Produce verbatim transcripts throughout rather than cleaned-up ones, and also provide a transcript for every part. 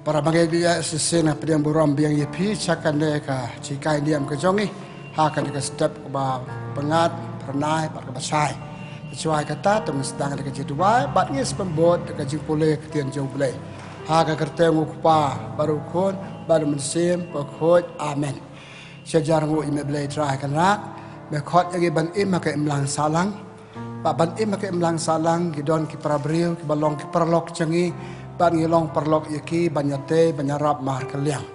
Para bangeit, biang shisien nga pdiang burom biang ïa phi sha kane ka jinghikai niam ka jong ngi ha kane ka step kaba pyngngad, phyrnai bad kaba shai. Shuwa kata to ngin sdang da ka jingduwai bad ngin sa pynbud da ka jingpule ka ktien jong U Blei. Ha ka kyrteng U Kpa bad U Khun bad U Mynsiem Bakhuid. Amen. Sha jar nguh ïa me Blei Trai Kynrad, me khot ïa ngi ban im ha ka imlang sahlang. Ba ban im ha ka imlang sahlang, ki don ki para briew kiba long ki paralok jong ngi, bad ngi long paralok ïa ki ban ïatei ban ïarap markylliang.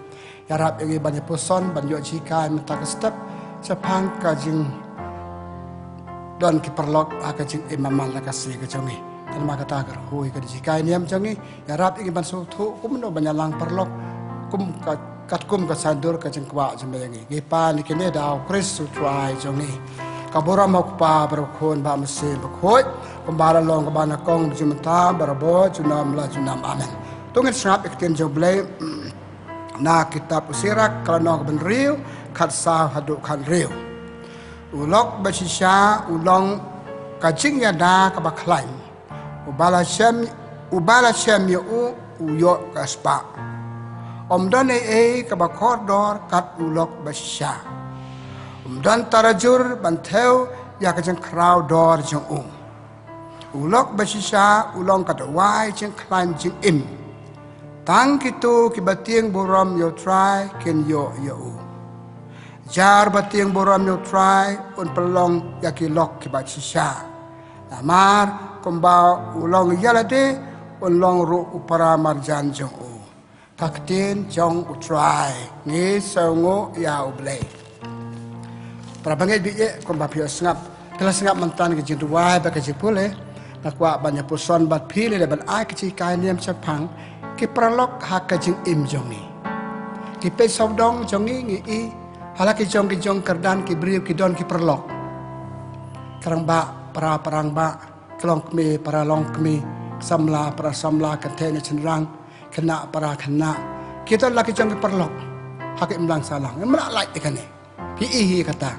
Ïarap ïa ngi ban ïapuson ban ïoh jinghikai mynta ka step shaphang ka jingdon ki paralok ha ka jingim man la ka sngi ka jong ngi. Kynmaw kata ka kyrkhu ïa ka jinghikai niam jong ngi, ïarap ïa ngi ban sngewthuh kumno ban ïalang paralok kum ka, katkum ka saiñdur ka jingkwah jong me ïa ngi. Ngi pan ïa kine da U Khrist U Trai jong ngi. Ka burom ha U Kpa bad U Khun bad U Mynsiem Bakhuid, kumba la long kaba nyngkong, mynta, barabor, junom la junom. Amen. To ngin sngap ïa ka ktien jong U Blei na kitab U Sirak, ka lynnong kaba hynriew, khatsaw haduh khathynriew. U lok bashisha u long ka jingïada kaba khlaiñ. Uba la shem, uba la shem ïa u, u ïoh ka spah. Ym don ei ei kaba kordor kat u lok bashisha. Ym don tarajur ban thew ïa ka jingkhraw dor jong u. U lok bashisha u long ka dawai jingkhlaiñ jingim. Tang kito kiba tieng burom ïa U Trai kin ïoh ïa u. Jar ba tieng burom ïa U Trai un pynlong ïa ki lok kiba shisha. Namar kumba u long ïa lade, un long ruh u paramarjan jong u. Ka ktien jong U Trai. Ngi sngewnguh ïa U Blei. Para bangeit, biang kumba phi ïohsngew, phi la sngap mynta ka jingduwai bad ka jingpule. Nga kwah ban ïapuson bad phi lei lei ban ai ka jinghikai niam shaphang ki paralok ha ka jingim jong ngi. Ki peit sawdong jong ngi, ngi i ha la ki jong ki jong kyrdan ki briew ki don ki paralok. Ki rangbah para, para rangbah, ki longkmie para longkmie, samla para samla, kynthei ne shynrang, khynnah para khynnah, ki don la ki jong ki paralok ha ka imlang sahlang. Ngim lah lait ïa kane. Phi i hi kata.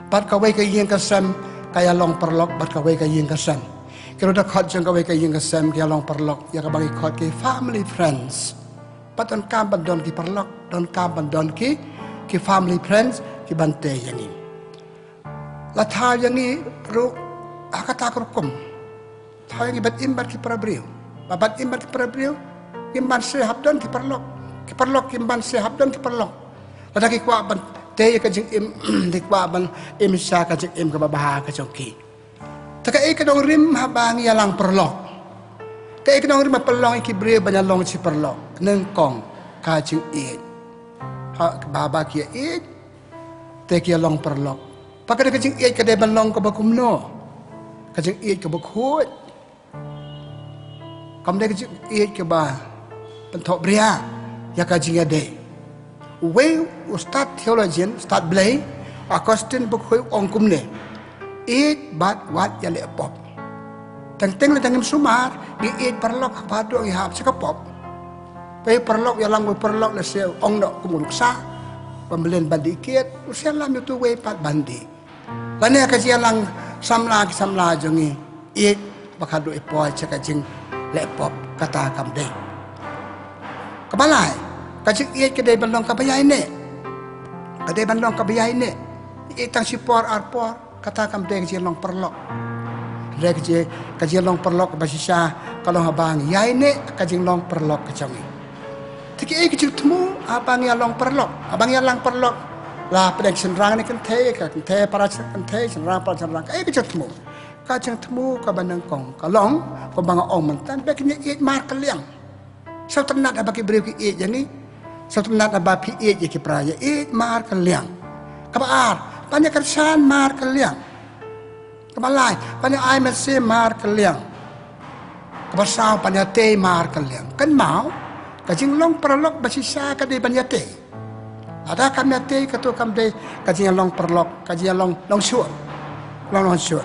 Bad kawei ka ïing ka sem ka ïalong paralok bad kawei ka ïing ka sem. Ki ruh da khot jong kawei ka ïing ka sem ki ïalong paralok ïa kaba ngi khot ki family friends. Bad donkam ban don ki paralok, donkam ban don ki, ki family friends ki ban tei ïa ngi. La thaw ïa ngi ruh ha kata ka rukom. Thaw ïa ngi ban im bad ki para briew. Ba ban im bad ki para briew, ngim ban shu hap don ki paralok. Ki paralok kim ban shu hap don ki paralok. Lada ki kwah ban tei ïa ka jingim, ki kwah ban im sha ka jingim kaba bha ka jong ki. Te kaei ka nongrim haba ngi ïalang paralok? Kaei ka nongrim haba pynlong ïa ki briew ban ïalong shi paralok? Nyngkong, ka jingïeit. Ha, ba, ba ki ïeit, te ki ïalong paralok. Ba ka dei ka jingïeit ka dei ban long kaba kumno? Ka jingïeit kaba khuid. Kam dei ka jingïeit kaba pynthohbria ïa ka jingïadei. Uwei u stad theologian, stad Blei, Augustine Bakhuid u ong kumne: Ïeit bad wat ïaleh pop. Teng teng lada ngim sumar, ngi ïeit paralok haba haduh ngi hap sha ka pop. Wei paralok ïalam wei paralok, lehse u ong noh kum u nuksa, ba mlien ban dih kiet, u sngewlam ïa utu wei pat ban dih. Lane ka jingïalang samla ki samla jong ngi, ïeit ba ka duh i poi sha ka jingleh pop, kata kam dei. Kaba lai, ka jingïeit ka dei ban long kaba ïaineh. Ka dei ban long kaba ïaineh. Ïeit tang shi por ar por, kata kam dei ka jinglong paralok. Dei ka jing, ka jinglong paralok kaba shisha ka long haba ngi ïaineh ka jinglong paralok ka jong ngi. Te kaei ka jingthmu haba ngi ïalong paralok, haba ngi ïalang paralok? La pdeng shynrang ne kynthei, ka kynthei para kynthei, shynrang para shynrang, kaei ka jingthmu? Ka jingthmu kaba nyngkong ka long kumba nga ong mynta, ba kin ïa ïeit markylliang. Sngewtynnat haba ki briew ki ïeit ïa ngi. Sngewtynnat haba phi ïeit ïa ki para, ïa ïeit markylliang. Kaba ar, ban ïa kyrshan markylliang. Kaba lai, ban ïa ai mynsiem markylliang. Kaba saw, ban ïa tei markylliang. Kynmaw, ka jinglong paralok ba shisha ka dei ban ïa tei. Lada kam ïa tei, kato kam dei ka jingïalong paralok, ka jingïalong longshuh. Long longshuh.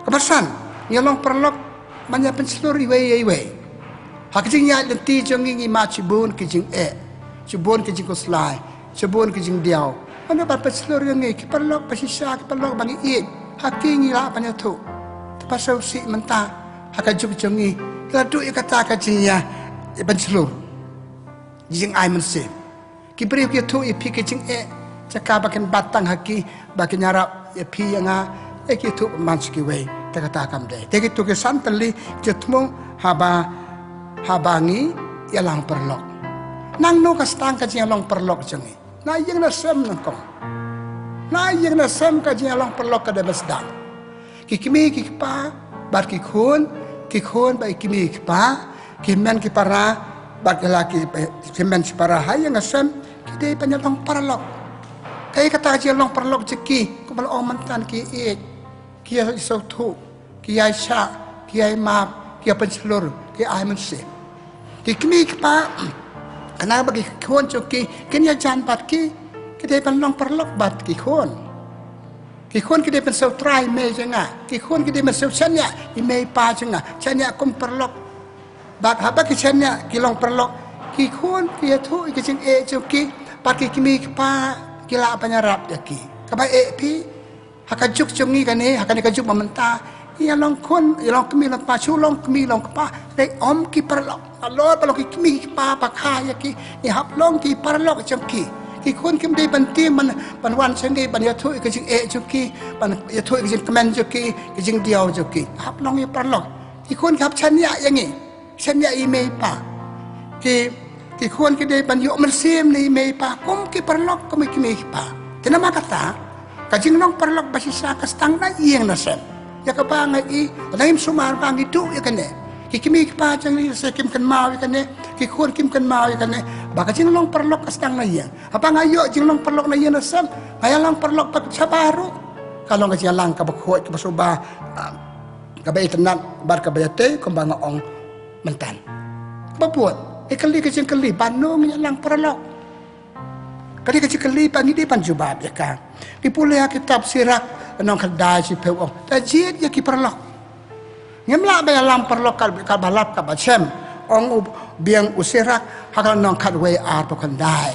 Kaba san, ngi ïalong paralok ban ïa pynshlur iwei ïa iwei. Ha ka jingïaid lynti jong ngi ngi mad shibun ki jingeh, shibun ki jingkhuslai, shibun ki jingdiaw. Mano ban pynshlur ïa ngi, ki paralok ba shisha, ki paralok ba ngi ïeit, ha ki ngi lah ban ïathuh. Te ba sngewsih mynta ha ka juk jong ngi, ki la duh ïa kata ka jingïa, ïa pynshlur. jingai mynsiem. Ki briew ki ïathuh ïa phi ki jingeh, jaka ba kin bat tang ha ki, ba kin ïarap ïa phi ïa nga, eh, ki ïathuh man sha kiwei, te kata kam dei. Te kito ki san tylli ki jingthmu haba, haba ngi ïalang paralok. Nangno ka sdang ka jingïalang paralok jong ngi? Na ïing na sem nyngkong. Na ïing na sem ka jingïalang paralok ka dei ban sdang. Ki kmie ki kpa bad ki khun, ki khun bad ki kmie ki kpa, ki hynmen ki para bad ki la ki, eh, ki hynmen ki para ha ïing ha sem, ki dei ban ïalang paralok. Kaei kata ka jingïalang paralok jong ki? Kumba la ong mynta, ki ïeit, ki ïa sngewthuh, ki ïa shah, ki ïa map, ki ïa pynshlur, ki ai mynsiem. Ki kmie ki kpa, kane bad ki khun jong ki, kin ïajan bad ki, ki dei ban long paralok bad ki khun. Ki khun ki dei ban sngewthuh ïa i mei jong nga. Ki khun ki dei ban sngewthuh ïa i mei i pa jong nga. Shaniah kum paralok. Bad haba ki shaniah, ki long paralok, ki khun ki ïathuh ïa ki jingeh jong ki, bad ki kmie ki kpa ki lah ban ïarap ïa ki. Kaba eh phi, ha ka juk jong ngi kane, ha kane ka juk ba mynta, ïa long khun, ïa long kmie long kpa, shu long kmie long kpa, dei ym ki paralok. Nalor ba long ki kmie ki kpa ba kha ïa ki, ngi hap long ki paralok jong ki. Ki khun kim dei ban tieng ban, ban wan sha ngi ban ïathuh ïa ki jingeh jong ki, ban ïathuh ïa ki jingkmen jong ki, ki jingdiaw jong ki. Hap long ïa paralok. Ki khun ki hap shaniah ïa ngi, shaniah ïa i mei i pa. Ki, ki khun ki dei ban ïoh mynsiem na i mei i pa kum ki paralok, kum ki kmie ki kpa. Te namar kata, ka jinglong paralok ba shisha ka sdang na ïing na sem. Ïa kaba nga i, lada ngim sumar ba ngi duh ïa kane. Ki kmie ki kpa jong ngi lehse kim kynmaw ïa kane, ki khun kim kynmaw ïa kane. Ba ka jinglong paralok ka sdang na ïing. Haba nga ïoh jinglong paralok na ïing na sem, nga ïalang paralok bad sha baroh. Ka long ka jingïalang kaba khuid, kaba suba, ah, kaba itynnad bad kaba ïatei, kumba nga ong mynta. Kaba bud, ngi kylli ka jingkylli, bano ngi ïalang paralok? Ka dei ka jingkylli ba ngi dei ban jubab ïa ka. Ngi pule ha kitab Sirak, lynnong khatkhyndai, shiphew ong, da jied ïa ki paralok. Ngim lah ban ïalang paralok kat, kat ba lap kat ba shem, ong u biang u Sirak ha ka lynnong khatwei, arphew khyndai.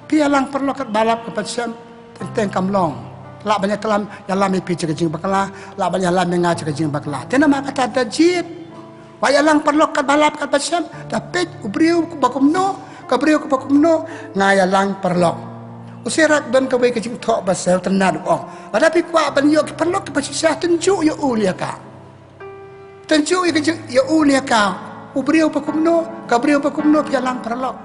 Phi ïalang paralok kat ba lap kat ba shem, teng teng kam long. Lah ban ïalam, ïalam ïa phi sha ka jingbakla, lah ban ïalam ïa nga sha ka jingbakla. Te namar kata da jied. Wat ïalang paralok kat ba lap kat ba shem, da peit u briew ba kumno, ka briew ba kumno, nga ïalang paralok. U Sirak don kawei ka jingthoh ba sngewtynnad, u ong, lada phi kwah ban ïoh ki paralok kiba shisha, tynjuh ïa u ne ïa ka. Tynjuh ïa ka jing, ïa u ne ïa ka. U briew ba kumno, ka briew ba kumno phi ïalang paralok.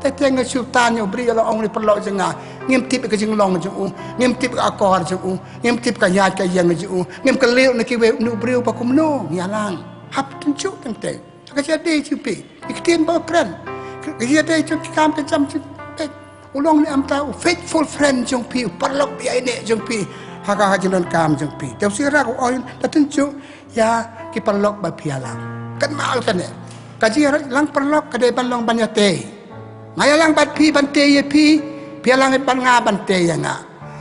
Te te nga shu tan ïa u briew, ïa la ong u ne paralok jong nga. Ngim tip ïa ka jinglong jong u, ngim tip ïa ka akor jong u, ngim tip ka ïaid ka ïeng jong u, ngim kylli na kiwei, u ne u briew ba kumno ngi ïalang. Hap tynjuh teng teng. Ka jingïadei jong phi, ki ktien ba kren, ka jingïadei jong ki kam ki jam jong phi. U long ne em ta u faithful friend jong phi, u paralok ba ïaineh jong phi ha ka, ha ka jingdonkam jong phi? Te u Sirak u ong, da tynjuh ïa ki paralok ba phi ïalang. Kynmaw kane, ka jingïalang paralok ka dei ban long ban ïatei. Nga ïalang bad phi ban tei ïa phi, phi ïalang bad nga ban tei ïa nga.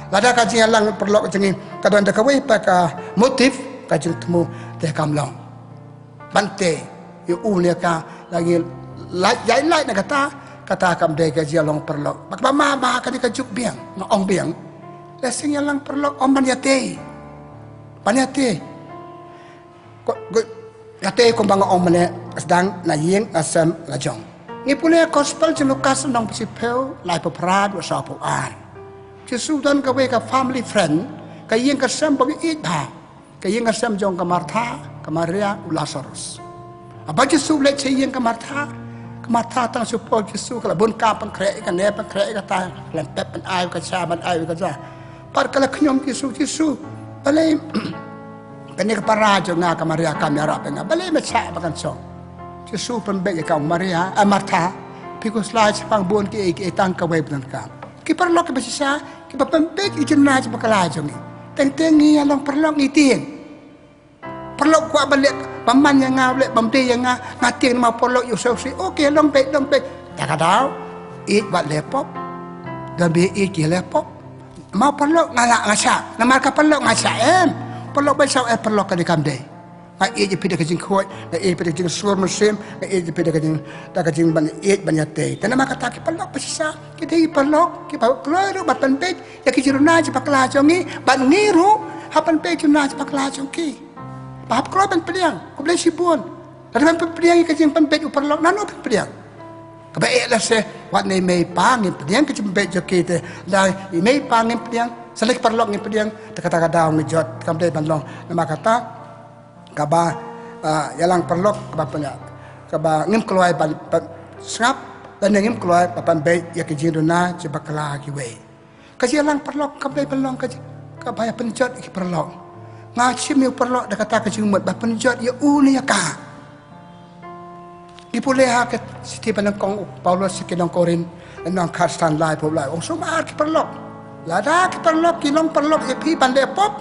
Lada ka jingïalang paralok jong ngi ka don da kawei pat ka motive, ka jingthmu, te kam long ban tei ïa u ne ïa ka, la ngi lait, ïai lait na kata, kata kam dei ka jingïalang paralok. Bad kaba ma ba ha kane ka juk biang, nga ong biang, lehse ngi ïalang paralok ym ban ïatei. Ban ïatei. Ko, ko, ïatei kumba nga ong mynne, sdang na ïing na sem la jong. Ngi pule Gospel jong u Lukas lynnong ba shiphew, laiphew phra haduh sawphew ar. Jisu don kawei ka family friend, ka ïing ka sem ba ngi ïeit bha. Ka ïing ka sem jong ka Martha, ka Maria, u Lasarus. Haba Jisu u leit sha ïing ka Martha, ka Martha tang shu poi Jisu, ka la bun kam, pynkhreh ïa kane, pynkhreh ïa kata, ka la pep ban ai ka sha, ban ai ka sha. Pat ka la khñium Jisu, Jisu, balei kane ka para jong nga ka Maria kam ïarap ïa nga, balei me shah ba kan shong? Jisu pynbeit ïa ka, Maria, eh, Martha, phi khuslai shaphang bun kiei kiei, tang kawei ba donkam. Ki paralok kiba shisha kiba pynbeit ïa ka jingduna jingpakla jong ngi. Teng teng ngi ïa long paralok ngi tieng. Paralok kwah ban leh, ban man ïa nga, leh ban dei ïa nga, nga tieng namar paralok ïa u sngewsih. Okay, long beit, long beit. Te ka daw, ïeit wat leh pop. Don ba ïeit ki leh pop. Namar paralok nga lah nga shah, namar ka paralok nga shah, em. Paralok ban shah, eh, paralok ka dei kam dei. Nga ïeit ïa phi da ka jingkhuid, nga ïeit ïa phi da ka jingsngur mynsiem, nga ïeit ïa phi da ka jing, da ka jingban ïeit ban ïatei. Te namar kata ki paralok ba shisha, ki dei ki paralok kiba kloi ruh ban pynbeit ïa ki jingduna jingpakla jong ngi, bad ngi ruh hap pynbeit jingduna jingpakla jong ki. Ba hap kloi ban pdiang, khublei shibun. Lada ban pdiang ïa ka jingpynbeit u paralok, nano ban pdiang? Ba eh lehse wat ne i mei i pa ngim pdiang ka jingbeh jong ki te. Da i mei i pa ngim pdiang, sa leh ki paralok ngim pdiang, te kata ka daw ngi jot kam dei ban long. Namar kata kaba, ah, ïalang paralok kaba pynïaid, kaba ngim kloi ban, ban sngap, lane ngim kloi ban pynbeit ïa ki jingduna jong bakla kiwei. Ka jingïalang paralok kam dei ban long ka jing, kaba ïa pynjot ïa ki paralok. Nga shim ïa u paralok da kata ka jingmut ba pynjot ïa u ne ïa ka. Ngi pule ha ka shithi ba nyngkong u Paulus sha ki nong Korinth, lynnong khatsan, laiphew lai, ong sumar ki paralok. Lada ki paralok ki long paralok ïa phi ban leh pop,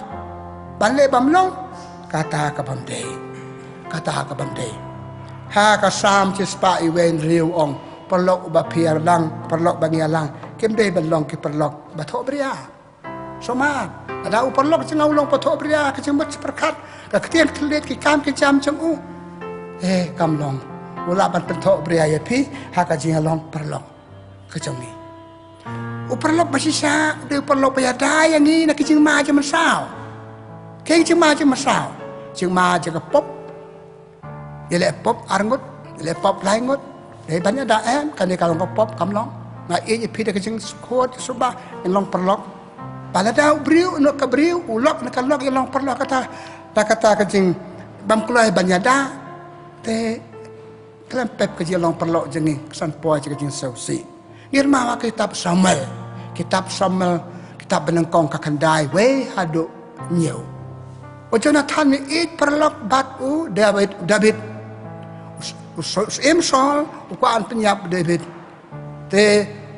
ban leh bymlong, kata ka bym dei. Kata ka bym dei. Ha ka Salm shispah wei hynriew ong, paralok uba phi ïalang, paralok ba ngi ïalang, kim dei ban long ki paralok ba thohbria. Sumar, lada u paralok jong nga u long ba thohbria, ka jingmut jingpyrkhat, ka ktien ka thylliej, ki kam ki jam jong u, eh, kam long. U lah ban pynthohbria ïa phi ha ka jingïalong paralok ka jong ngi. U paralok ba shisha u dei u paralok ba ïada ïa ngi na ki jingma jingmynsaw. Ki jingma jingmynsaw, jingma jong ka pop. Ïa leh pop ar ngut, ïa leh pop lai ngut. Dei ban ïada em, kane ka long ka pop, kam long. Nga ïeit ïa phi da ka jingsngewsih suba, ngin long paralok. Ba lada u briew, u noh ka briew, u lok ne ka lok ïa long paralok kata, da kata ka jingbym kloi ban ïada. Te khlem pep ka jinglong paralok jong ngi ka san poi jong ka jingsngewsih. Ngin map ha ka kitab Samuel. Kitab Samuel, kitab ba nyngkong, ka khyndai wei haduh hynñiew. U Jonathan u ïeit paralok bad u David, u David. U, u, u Syiem Saul u kwah ban pynïap u David. Te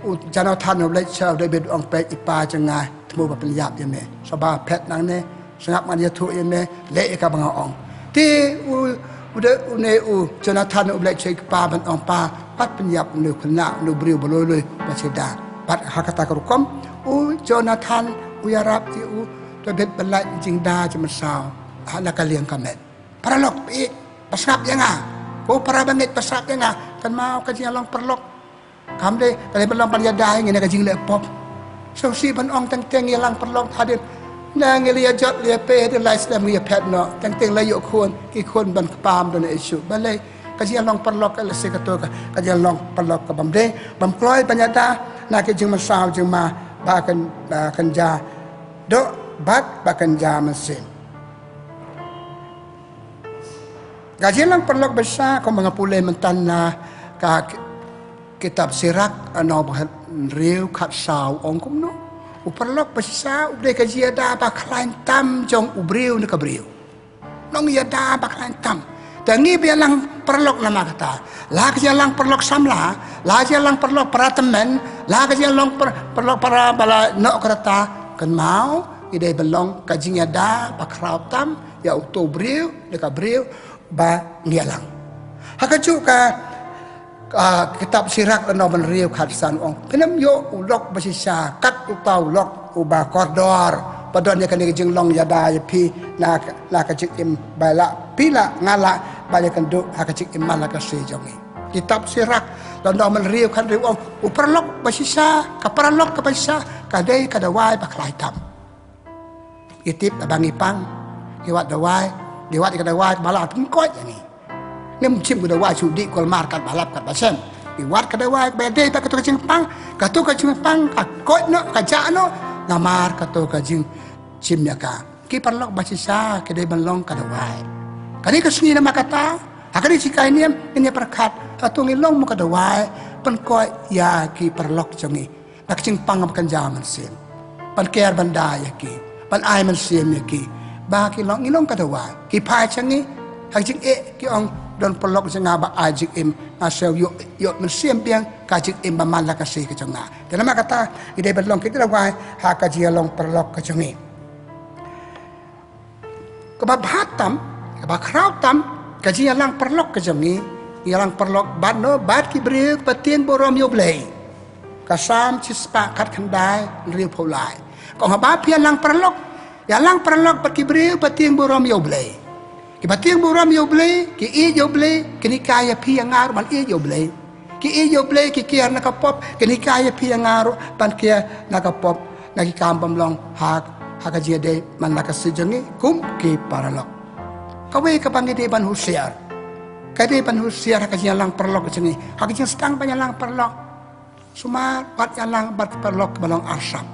u Jonathan u leit sha u David u ong, peit, i pa jong nga thmu ba pynïap ïa me. Sngewbha phet nangne, sngap, ngan ïathuh ïa me, leh ïa kaba nga ong. Te u, u de, une u Jonathan u leit sha i kpa ban ong, pa, pat pynïap une u khynnah, une u briew ba lui lui ba shisha. Bad ha kata ka rukom u Jonathan u ïarap ïa u David ban lait jingda jingmynsaw ha na ka liang ka met. Paralok, peit, ba sngap ïa nga. Ko para bangeit, ba sngap ïa nga. Kynmaw, ka jingïalong paralok kam dei, ka dei ban long ban ïada ïa ngi na ka jingleh pop. Sngewsih ban ong teng teng ïalang paralok hadien, na ngi la ïa jot la ïa pei hadien lai snem ngi ïa phet noh. Teng teng la ïoh khun, ki khun ban kpam don issue. Balei? Ka jingïalong paralok ka lehse kato ka, ka jingïalong paralok ka bym dei, bym kloi ban ïada na ki jingmynsaw jingma, ba kyn, ba kynja doh bad ba kynja mynsiem. Ka jingïalang paralok ba shisha, kumba nga pule mynta na ka ki-, kitab Sirak, lynnong ba hynriew khatsaw, ong kumno. U paralok ba shisha u dei ka jingïada ba khlaiñ tam jong u briew ne ka briew. Nongïada ba khlaiñ tam. Te ngi ba ïalang paralok namar kata, la ka jingïalang paralok samla, la ka jingïalang paralok para tymmen, la ka jingïalang par-, paralok para ba la noh ka rta, kynmaw, ngi dei ban long ka jingïada ba khraw tam ïa uto u briew ne ka briew ba ngi ïalang. Ha kajuh ka, ah, kitab Sirak lynnong ba hynriew khatsan, ong, phin ym ïoh u lok ba shisha kat uta u lok uba kordor, ba don ïa kane ka jinglong ïada ïa phi na, na ka jingim ba la phi la nga la ba ïakynduh ha ka jingim man la ka sngi jong ngi. Kitab Sirak lynnong ba hynriew khathynriew, ong, u paralok ba shisha, ka paralok kaba shisha ka dei ka dawai ba khlaiñ tam. Ngi tip ba ngi pang, ngi wad dawai, ngi wad ïa ka dawai ba la pynkoit ïa ngi. Ngim shim ka dawai shu dih kulmar katba lap katba sem. Ngi wad ka dawai ba dei bad kato ka jingpang, kato ka jingpang ka koit noh, ka jah noh namar kato ka jingshim ïa ka. Ki paralok ba shisha ki dei ban long ka dawai. Kane ka sngi namar kata, ha kane ka jingkynmaw ngin ïa pyrkhat, hato ngi long mo ka dawai pynkoit ïa ki paralok jong ngi na ka jingpang ba kynja mynsiem, ban care ban da ïa ki, ban ai mynsiem ïa ki, ba ki long, ngi long ka dawai. Ki phai sha ngi ha ka jingeh, ki ong, don paralok jong nga ba ai jingim, nga sngew ïoh, ïoh mynsiem biang ka jingim ba man la ka sngi ka jong nga. Te namar kata ngi dei ban long ki dawai ha ka jingïalong paralok ka jong ngi. Kaba bha tam, kaba khraw tam ka jingïalang paralok ka jong ngi, ïalang paralok bad no, bad ki briew ba tieng burom ïa U Blei. Ka Salm shispah khatkhyndai, hynriewphew lai. Ka ong, haba phi ïalang paralok, ïalang paralok bad ki briew ba tieng burom ïa U Blei. Kiba tieng burom ïa U Blei, ki ïeit ïa U Blei, kin hikai ïa phi ïa nga ruh ban ïeit ïa U Blei. Ki ïeit ïa U Blei, ki kiar na ka pop, kin hikai ïa phi ïa nga ruh ban kiar na ka pop, na ki kam bymlong ha, ha ka jingïadei man la ka sngi jong ngi kum ki paralok. Kawei kaba ngi dei ban husiar. Ka dei ban husiar ha ka jingïalang paralok jong ngi, ha ka jingsdang ban ïalang paralok. Sumar bad ïalang bad ki paralok kiba long arsap.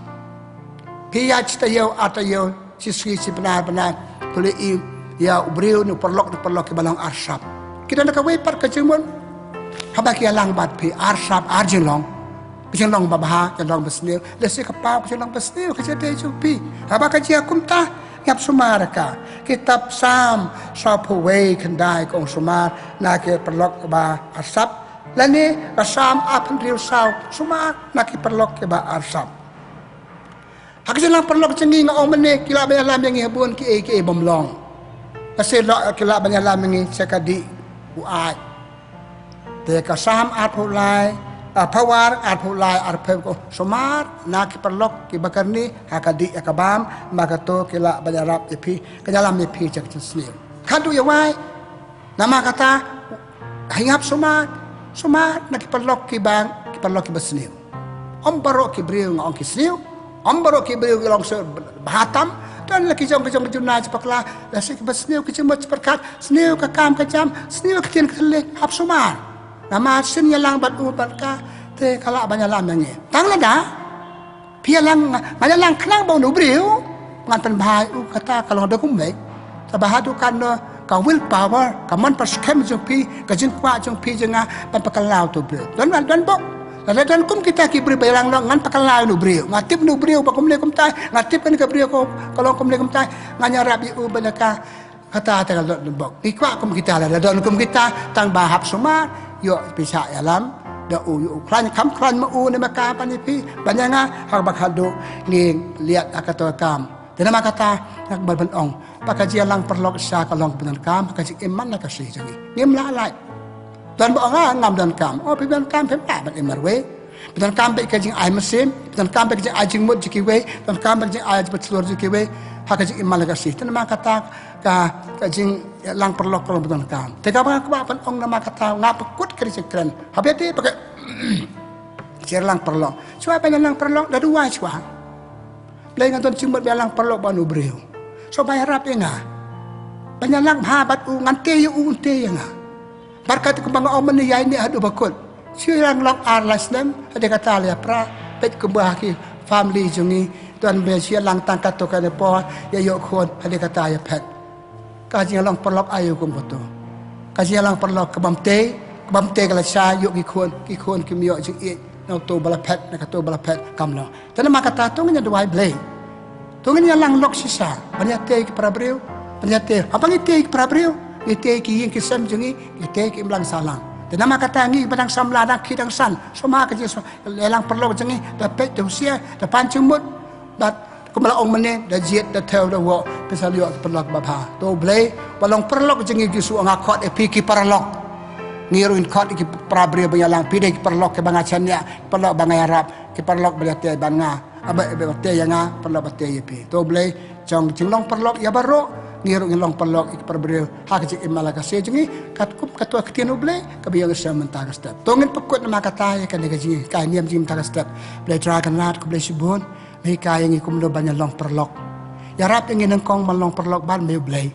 Phi ïaid shi taïew ar taïew, shi sngi shi bnai bnai, phi la ïohi ïa u briew ne u paralok ne u paralok kiba long arsap. Ki don da kawei pat ka jingmut, haba ki ïalang bad phi arsap ar jinglong. Ka jinglong babha, ka jinglong basniew. Lehse ka paw ka jinglong basniew, ka jingïadei jong phi. Haba ka jia kumta, ngi hap sumar ka. Kitab Salm saphew wei khyndai ka ong sumar na ki paralok kiba arsap. Lane ka Salm arphew hynriew saw, sumar na ki paralok kiba arsap. Ha ka jingïalang paralok jong ngi nga ong mynne ki lah ban ïalam ïa ngi ha bun kiei kiei bym long. Ka shu lah ki lah ban ïalam ïa ngi sha ka dih u aid. Te ka Salm arphew lai, arphew ar, arphew lai, arphew, sumar na ki paralok kiba kyrni ha ka dih ïa ka bam, ma kato ki lah ban ïarap ïa phi, ka ïalam ïa phi sha ka jingsniew. Khatduh ïa wai, namar kata, ngi hap sumar, sumar na ki paralok kiba, ki paralok kiba sniew. Ym baroh ki briew nga ong ki sniew, ym baroh ki briew ki long sniew bha tam, don la ki jong ki jong ki juna jingpakla, la sniew kiba sniew ki jingmut jingpyrkhat, sniew ka kam ka jam, sniew ka ktien ka thylliej, hap sumar. Namar shisien ïalang bad u bad ka, te ka lah ban ïalam ïa ngi. Tang lada phi ïalang, nga ïalang khnang ba un u briew ngan pynbha ïa u, kata ka long da kumne. Te ba haduh katno ka will power, ka mon pat skhem jong phi, ka jingkwah jong phi jong nga ban pynkylla ïa uto u briew. Don, don, don bok. Lada don kum kita ki briew ba ïalang long ngan pynkylla ïa uno u briew. Nga tip uno u briew ba kumne kumtai, nga tip kane ka briew ka, ka long kumne kumtai, ngan ïarap ïa u ba la ka. Kata te ka long don bok. Ngi kwah kum kita, lada don kum kita, tang ba hap sumar, ïoh pisa ïalam da u, ïoh u khlaiñ, kham khlaiñ ma u ne ma ka ban ïa phi, ban ïa nga, haba haduh ngi liat ha kato ka kam. Te namar kata, nga kwah ban ong ba ka jingïalang paralok shisha ka long kaba donkam ha ka jingim man la ka sngi jong ngi. Ngim lah lait. Don ba ong, ah, ngam donkam. Oh, phi donkam, phim lah ban im marwei. Phi donkam bad ka jingai mynsiem, phi donkam bad ka jingai jingmut jong kiwei, phi donkam bad ka jingai jingpynshlur jong kiwei ha ka jingim man la ka sngi. Te namar kata ka, ka jingïalang paralok ka long kaba donkam. Te kaba nga kwah ban ong namar kata nga pynkut ka jingkren. Haba ïadei bad ka jingïalang paralok, shuwa ban ïalang paralok da duwai shuwa. Blei, nga don jingmut ban ïalang paralok bad uno u briew. Shuwa ba ïarap ïa nga ban ïalang bha bad u, ngan tei ïa u, un tei ïa nga. Bad kata kumba nga ong mynne, ïaineh haduh ba kut. Shu ïalang lok ar lai snem, hadien kata la ïapra. Peit kumba ha ki family jong ngi, don ba shu ïalang tang katto katne por, ïa ïoh khun, hadien kata ïaphet. Ka jingïalong paralok aïu kum kato. Ka jingïalong paralok ka bym tei, ka bym tei ka lashai, ïoh ki khun, ki khun kim ïoh jingïeit na uto ba la phet, na kato ba la phet, kam long. Te namar kata to ngin ïa duwai Blei. To ngin ïalang lok shisha ban ïatei ki para briew, ban ïatei. Haba ngi tei ki para briew, ngi tei ki ïing ki sem jong ngi, ngi tei ki imlang sahlang. Te namar kata ngi ba dang samla, dang khie dang san, sumar ka jingïalang paralok jong ngi, da peit, da husiar, da pan jingmut. Bad kumba la ong mynne, da jied, da thew, da woh, phin sa ïoh ki paralok babha. To Blei, ba long paralok jong ngi, Jisu, nga khot ïa phi ki paralok. Ngi ruh ngin khot ïa ki para briew ba ngi ïalang, phi dei ki paralok kiba nga shaniah, ki paralok ba nga ïarap, ki paralok ba ïatei bad nga. Aba, aba tei ïa nga, paralok ba tei ïa phi. To Blei, jong jinglong paralok ïa baroh, ngi ruh ngin long paralok ïa ki para briew ha ka jingim man la ka sngi jong ngi, katkum kato ka ktien U Blei kaba ïeng sha mynta ka step. To ngin pynkut namar kata ïa kane ka jinghikai niam jong ngi mynta ka step. Blei Trai Kynrad, khublei shibun. Me hikai ïa ngi kumno ban ïalong paralok. Ïarap ïa ngi nyngkong ban long paralok bad me U Blei.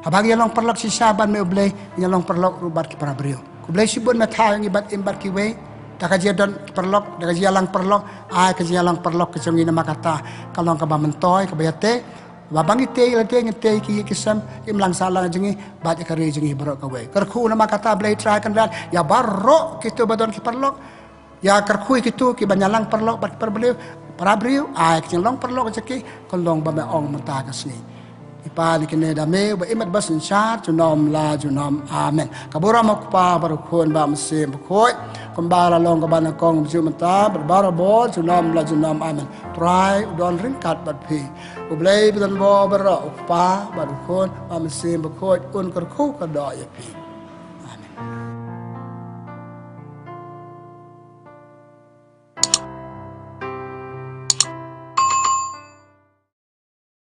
Haba ngi ïalong paralok shisha bad me U Blei, ngi ïalong paralok ruh bad ki para briew. Khublei shibun me thaw ïa ngi ban im bad kiwei. Da ka jingdon paralok, da ka jingïalang paralok, ai ka jingïalang paralok ka jong ngi namar kata ka long kaba myntoi, kaba ïatei. Ba ba ngi tei lade, ngi tei ki ïing ki sem, ki imlang sahlang jong ngi bad ïa ka ri jong ngi baroh kawei. Kyrkhu namar kata Blei Trai Kynrad ïa baroh kito ba don ki paralok. Ïa kyrkhu ïa kito kiba ïalang paralok bad ki para briew, para briew, ai ka jinglong paralok jong ki, ka long ba me ong mynta ka sngi. Ngi pan ïa kine da me uba im bad ba synshar junom la junom. Amen. Ka burom U Kpa bad U Khun bad U Mynsiem Bakhuid, kumba la long kaba nyngkong, juh mynta bad barabor junom la junom. Amen. Trai u don ryngkat bad phi. U Blei ba don bor baroh, U Kpa bad U Khun bad U Mynsiem Bakhuid, un kyrkhu kyrdoh ïa phi. Amen.